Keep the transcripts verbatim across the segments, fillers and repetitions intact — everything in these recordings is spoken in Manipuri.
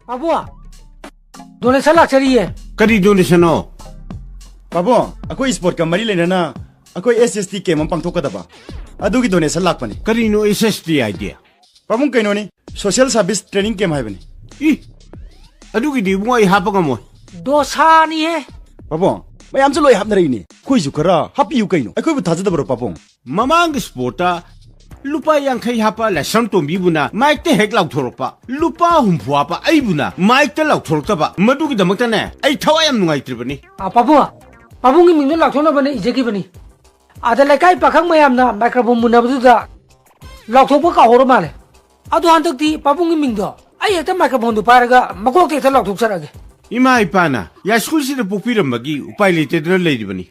ꯄꯥꯕꯨꯡ, donation ꯂꯥꯛꯆꯔꯤꯌꯦ꯫ ꯀꯔꯤ donationꯅꯣ? ꯄꯥꯕꯨꯡ, ꯑꯩꯈꯣꯏ sportꯀ ꯃꯔꯤ ꯂꯩꯅꯅ ꯑꯩꯈꯣꯏ S S T camp ꯑꯃ ꯄꯥꯡꯊꯣꯛꯀꯗꯕ, ꯑꯗꯨꯒꯤ donation ꯂꯥꯛꯄꯅꯤ꯫ ꯀꯔꯤꯅꯣ S S T ꯍꯥꯏꯗꯤ? ꯄꯥꯕꯨꯡ, ꯀꯩꯅꯣꯅꯤ, social service training camp ꯍꯥꯏꯕꯅꯤ꯫ ꯏ, ꯑꯗꯨꯒꯤꯗꯤ ꯏꯕꯨꯡꯉꯣ ꯑꯩ ꯍꯥꯞꯄ ꯉꯝꯃꯣꯏ꯫ ꯗꯣꯁꯥꯅꯤꯍꯦ꯫ ꯄꯥꯕꯨꯡ, ꯃꯌꯥꯝꯁꯨ ꯂꯣꯏ ꯍꯥꯞꯅꯔꯛꯏꯅꯦ, ꯑꯩꯈꯣꯏꯁꯨ ꯈꯔ ꯍꯥꯞꯄꯤꯌꯨ ꯀꯩꯅꯣ, ꯑꯩꯈꯣꯏꯕꯨ ꯊꯥꯖꯗꯕ꯭ꯔꯣ ꯄꯥꯕꯨꯡ? ꯃꯃꯥꯡꯒꯤ sportꯇ ꯂꯨꯄꯥ ꯌꯥꯡꯈꯩ ꯍꯥꯞꯄ ꯂꯥꯏꯁ꯭ꯔꯝ ꯇꯣꯝꯕꯤꯕꯨꯅ ꯃꯥꯏꯛꯇ ꯍꯦꯛ ꯂꯥꯎꯊꯣꯔꯛꯄ, ꯂꯨꯄꯥ ꯍꯨꯝꯐꯨ ꯍꯥꯞꯄ ꯑꯩꯕꯨꯅ ꯃꯥꯏꯛꯇ ꯂꯥꯎꯊꯣꯔꯛꯇꯕ, ꯃꯗꯨꯒꯤꯗꯃꯛꯇꯅꯦ ꯑꯩ ꯊꯋꯥꯏ ꯌꯥꯝ ꯅꯨꯡꯉꯥꯏꯇ꯭ꯔꯤꯕꯅꯤ꯫ ꯑ, ꯄꯥꯕꯨꯡ, ꯄꯥꯕꯨꯡꯒꯤ ꯃꯤꯡꯗꯣ ꯂꯥꯎꯊꯣꯛꯅꯕꯅꯦ ꯏꯖꯈꯤꯕꯅꯤ꯫ ꯑꯗ ꯂꯩꯀꯥꯏ ꯄꯥꯈꯪ ꯃꯌꯥꯝꯅ microphone ꯃꯨꯟꯅꯕꯗꯨꯗ ꯂꯥꯎꯊꯣꯛꯄ ꯀꯥꯎꯍꯧꯔ ꯃꯥꯜꯂꯦ꯫ ꯑꯗꯣ ꯍꯟꯗꯛꯇꯤ ꯄꯥꯕꯨꯡꯒꯤ ꯃꯤꯡꯗꯣ ꯑꯩ ꯍꯦꯛꯇ microphoneꯗꯣ ꯄꯥꯏꯔꯒ ꯃꯀꯣꯛꯇ ꯍꯦꯛꯇ ꯂꯥꯎꯊꯣꯛꯆꯔꯛꯑꯒꯦ꯫ ꯏꯃꯥ ꯏꯄꯥꯅ ꯌꯥꯏꯁ꯭ꯀꯨꯜꯁꯤꯗ ꯄꯣꯛꯄꯤꯔꯝꯕꯒꯤ ꯎꯄꯥꯏ ꯂꯩꯇꯗꯅ ꯂꯩꯔꯤꯕꯅꯤ꯫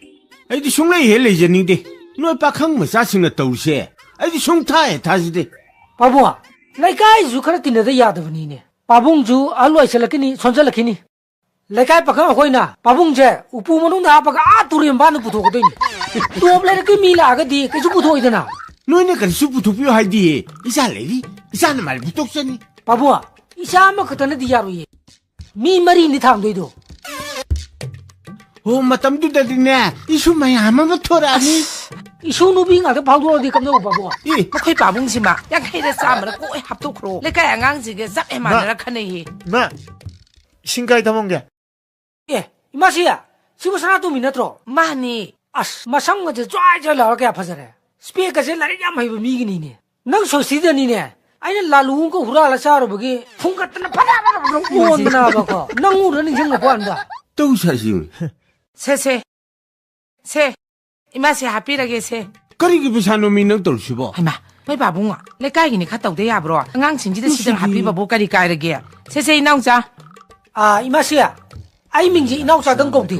ꯑꯩꯗꯤ ꯁꯨꯡꯂꯩ ꯍꯦꯛ ꯂꯩꯖꯅꯤꯡꯗꯦ꯫ ꯅꯣꯏ ꯄꯥꯈꯪ ꯃꯆꯥꯁꯤꯡꯅ ꯇꯧꯔꯤꯁꯦ ꯑꯩꯗꯤ ꯁꯨꯡꯊꯥ ꯍꯦꯛ ꯊꯥꯖꯗꯦ꯫ ꯄꯥꯕꯨꯡ, ꯂꯩꯀꯥꯏꯁꯨ ꯈꯔ ꯇꯤꯟꯅꯗ ꯌꯥꯗꯕꯅꯤꯅꯦ꯫ ꯄꯥꯕꯨꯡꯁꯨ ꯑꯍꯜ ꯑꯣꯏꯁꯜꯂꯛꯈꯤꯅꯤ, ꯁꯣꯟꯖꯜꯂꯛꯈꯤꯅꯤ꯫ ꯂꯩꯀꯥꯏ ꯄꯥꯈꯪ ꯑꯩꯈꯣꯏꯅ ꯄꯥꯕꯨꯡꯁꯦ ꯎꯄꯨ ꯃꯅꯨꯡꯗ ꯍꯥꯞꯄꯒ ꯑꯥ ꯇꯨꯔꯦꯟ ꯃꯄꯥꯟꯗ ꯄꯨꯊꯣꯛꯀꯗꯣꯏꯅꯤ꯫ ꯇꯣꯞ ꯂꯩꯔꯛꯀꯤ ꯃꯤ ꯂꯥꯛꯑꯒꯗꯤ ꯀꯩꯁꯨ ꯄꯨꯊꯣꯛꯑꯣꯏꯗꯅ꯫ ꯅꯣꯏꯅ ꯀꯔꯤꯁꯨ ꯄꯨꯊꯣꯛꯄꯤꯌꯨ ꯍꯥꯏꯗꯤꯌꯦ꯫ ꯏꯆꯥ ꯂꯩꯔꯤ, ꯏꯆꯥꯅ ꯃꯥꯏ ꯄꯨꯊꯣꯛꯆꯅꯤ꯫ ꯄꯥꯕꯨꯡ, ꯏꯆꯥ ꯑꯃꯈꯛꯇꯅꯗꯤ ꯌꯥꯔꯣꯏꯌꯦ꯫ ꯃꯤ ꯃꯔꯤꯅꯤ ꯊꯥꯡꯗꯣꯏꯗꯣ꯫ ꯍꯣ, ꯃꯇꯝꯗꯨꯗꯗꯤꯅꯦ, ꯏꯁꯨ ꯃꯌꯥꯝ ꯑꯃ ꯊꯣꯔꯛꯑꯅꯤ꯫ ꯏꯁꯨ ꯅꯨꯄꯤ ꯉꯥꯛꯇ ꯐꯥꯎꯗꯣꯔꯛꯑꯗꯤ ꯀꯝꯗꯧꯕ ꯄꯥꯕꯨꯡ? ꯏ! ꯃꯈꯣꯏ ꯄꯥꯕꯨꯡꯁꯤꯃ ꯌꯥꯡꯈꯩꯔ ꯆꯥꯝꯃꯔ ꯀꯣꯛ ꯍꯦꯛ ꯍꯥꯞꯇꯣꯛꯈ꯭ꯔꯣ꯫ ꯂꯩꯀꯥꯏ ꯑꯉꯥꯡꯁꯤꯡꯒ ꯆꯞ ꯍꯦꯛ ꯃꯥꯟꯅꯔ ꯈꯟꯅꯩꯌꯦ꯫ ꯏꯃꯥ, ꯏꯁꯤꯡ ꯀꯥꯏ ꯊꯝꯃꯝꯒꯦ? ꯑꯦ, ꯏꯃꯥꯁꯤ, ꯁꯤꯕꯨ ꯁꯅꯥꯇꯣꯝꯕꯤ ꯅꯠꯇ꯭ꯔꯣ? ꯃꯥꯅꯤ꯫ ꯑꯁ, ꯃꯁꯝꯒꯁꯦ ꯖ꯭ꯋꯥꯏ ꯖ꯭ꯋꯥꯏ ꯂꯥꯎꯔ ꯀꯌꯥ ꯐꯖꯔꯦ꯫ Specꯀꯁꯦ ꯂꯥꯏꯔꯤꯛ ꯌꯥꯝ ꯍꯩꯕ ꯃꯤꯒꯤꯅꯤꯅꯦ꯫ ꯅꯪ ꯁꯣꯁꯇꯤꯗꯅꯤꯅꯦ꯫ ꯑꯩꯅ ꯂꯥꯂꯨ ꯑꯃꯒ ꯍꯨꯔꯥꯜꯂ ꯆꯥꯔꯨꯕꯒꯤ ꯐꯨꯡꯒꯠꯇꯅ ꯐꯅ ꯐꯅ ꯐꯅ ꯑꯣꯟꯗꯅꯕꯀꯣ꯫ ꯅꯪ ꯎꯔ ꯅꯤꯡꯁꯤꯡꯉꯛꯄ ꯋꯥꯅꯤꯗ꯫ ꯇꯧ ꯁꯥꯁꯤ꯫ ꯁꯦ, ꯁꯦ꯫ ꯁꯦ, ꯏꯃꯥꯁꯦ ꯍꯥꯞꯄꯤꯔꯒꯦ ꯁꯦ꯫ ꯀꯔꯤꯒꯤ ꯄꯩꯁꯥꯅꯣꯃꯤ ꯅꯪ ꯇꯧꯔꯤꯁꯤꯕꯣ? ꯍꯩꯃꯥ, ꯃꯣꯏ ꯄꯥꯕꯨꯡ, ꯂꯩꯀꯥꯏꯒꯤꯅꯤ ꯈꯔ ꯇꯧꯗ ꯌꯥꯕ꯭ꯔꯣ? ꯑꯉꯥꯡꯁꯤꯡꯁꯤꯗ ꯁꯤꯗꯪ ꯇꯧꯁꯤꯗꯤ꯫ ꯍꯥꯞꯄꯤꯕꯕꯨ ꯀꯔꯤ ꯀꯥꯏꯔꯒꯦ? ꯁꯦ, ꯁꯦ, ꯏꯅꯥꯎꯆꯥ꯫ ꯑꯥ, ꯏꯃꯥꯁꯤ, ꯑꯩ ꯃꯤꯡꯁꯦ ꯏꯅꯥꯎꯆꯥꯗꯪ ꯀꯧꯗꯦ꯫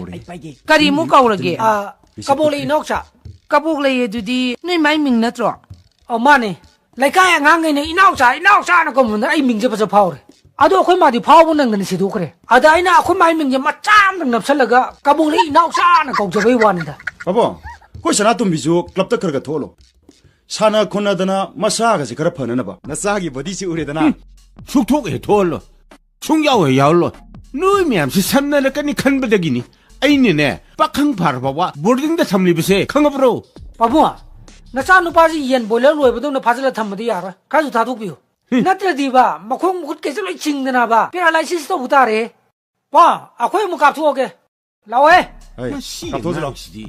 ꯀꯔꯤꯃꯨꯛ ꯀꯧꯔꯒꯦ? ꯑꯥ, ꯀꯕꯣꯛꯂꯩ ꯏꯅꯥꯎꯆꯥ꯫ ꯀꯕꯣꯛꯂꯩ ꯑꯗꯨꯗꯤ ꯅꯣꯏ ꯃꯥꯏ ꯃꯤꯡ ꯅꯠꯇ꯭ꯔꯣ? ꯑꯧ, ꯃꯥꯅꯦ꯫ ꯂꯩꯀꯥꯏ ꯑꯉꯥꯡꯈꯩꯅ "ꯏꯅꯥꯎꯆꯥ, ꯏꯅꯥꯎꯆꯥꯅ" ꯀꯧꯃꯟꯗꯅ ꯑꯩ ꯃꯤꯡꯁꯦ ꯐꯖ ꯐꯥꯎꯔꯦ꯫ ꯑꯗꯣ ꯑꯩꯈꯣꯏ ꯃꯥꯗꯤ ꯐꯥꯎꯕ ꯅꯪꯗꯅ ꯁꯤꯗꯣꯛꯈ꯭ꯔꯦ꯫ ꯑꯗ ꯑꯩꯅ ꯑꯩꯈꯣꯏ ꯃꯥꯏ ꯃꯤꯡꯁꯦ ꯃꯆꯥ ꯑꯃꯗꯪ ꯅꯞꯁꯜꯂꯒ "ꯀꯕꯣꯛꯂꯩ ꯏꯅꯥꯎꯆꯥꯅ" ꯀꯧꯖꯕꯩ ꯋꯥꯅꯤꯗ꯫ ꯄꯥꯕꯨꯡ, ꯑꯩꯈꯣꯏ ꯁꯅꯥꯇꯣꯝꯕꯤꯁꯨ clubꯇ ꯈꯔ ꯈꯔ ꯊꯣꯛꯍꯜꯂꯣ꯫ ꯁꯥꯟꯅ ꯈꯣꯠꯅꯗꯅ ꯃꯁꯥꯒꯁꯦ ꯈꯔ ꯐꯅꯅꯕ꯫ ꯅꯆꯥꯒꯤ bodyꯁꯤ ꯎꯔꯦꯗꯅ꯫ ꯎꯝ, ꯁꯨꯛꯊꯣꯛ ꯍꯦꯛ ꯊꯣꯛꯍꯜꯂꯣ꯫ ꯁꯨꯡꯌꯥꯎ ꯍꯦꯛ ꯌꯥꯎꯔꯣꯏ꯫ ꯅꯣꯏ ꯃꯌꯥꯝꯁꯤ ꯁꯝꯅꯔꯛꯀꯅꯤ ꯈꯟꯕꯗꯒꯤꯅꯤ ꯑꯩꯅꯅꯦ ꯄꯥꯈꯪ ꯐꯥꯔ ꯐꯥꯎꯕ ꯕꯣꯔꯗꯤꯡꯗ ꯊꯝꯂꯤꯕꯁꯦ, ꯈꯪꯉꯕ꯭ꯔꯣ? ꯄꯥꯕꯨꯡ, ꯅꯆꯥ ꯅꯨꯄꯥꯁꯤ ꯌꯦꯟ ꯕꯣꯏꯂꯔ ꯂꯣꯏꯕꯗꯧꯅ ꯐꯥꯖꯤꯜꯂ ꯊꯝꯕꯗꯤ ꯌꯥꯔꯣꯏ꯫ ꯈꯔꯁꯨ ꯊꯥꯗꯣꯛꯄꯤꯌꯨ꯫ ꯍꯝ꯫ ꯅꯠꯇ꯭ꯔꯗꯤꯕ ꯃꯈꯣꯡ ꯃꯈꯨꯠ ꯀꯩꯁꯦ ꯂꯣꯏ ꯆꯤꯡꯗꯅꯕ paralysis ꯇꯧꯕ ꯇꯥꯔꯦ꯫ ꯄꯥ, ꯑꯩꯈꯣꯏ ꯑꯃꯨꯛ ꯀꯥꯞꯊꯣꯛꯑꯒꯦ꯫ ꯂꯥꯛꯑꯣꯍꯦ꯫ ꯍꯩ, ꯃꯁꯤ ꯀꯥꯞꯊꯣꯛꯑꯁꯤ ꯂꯥꯛꯑꯣ꯫ ꯑꯉꯥꯡꯁꯤꯗꯤ꯫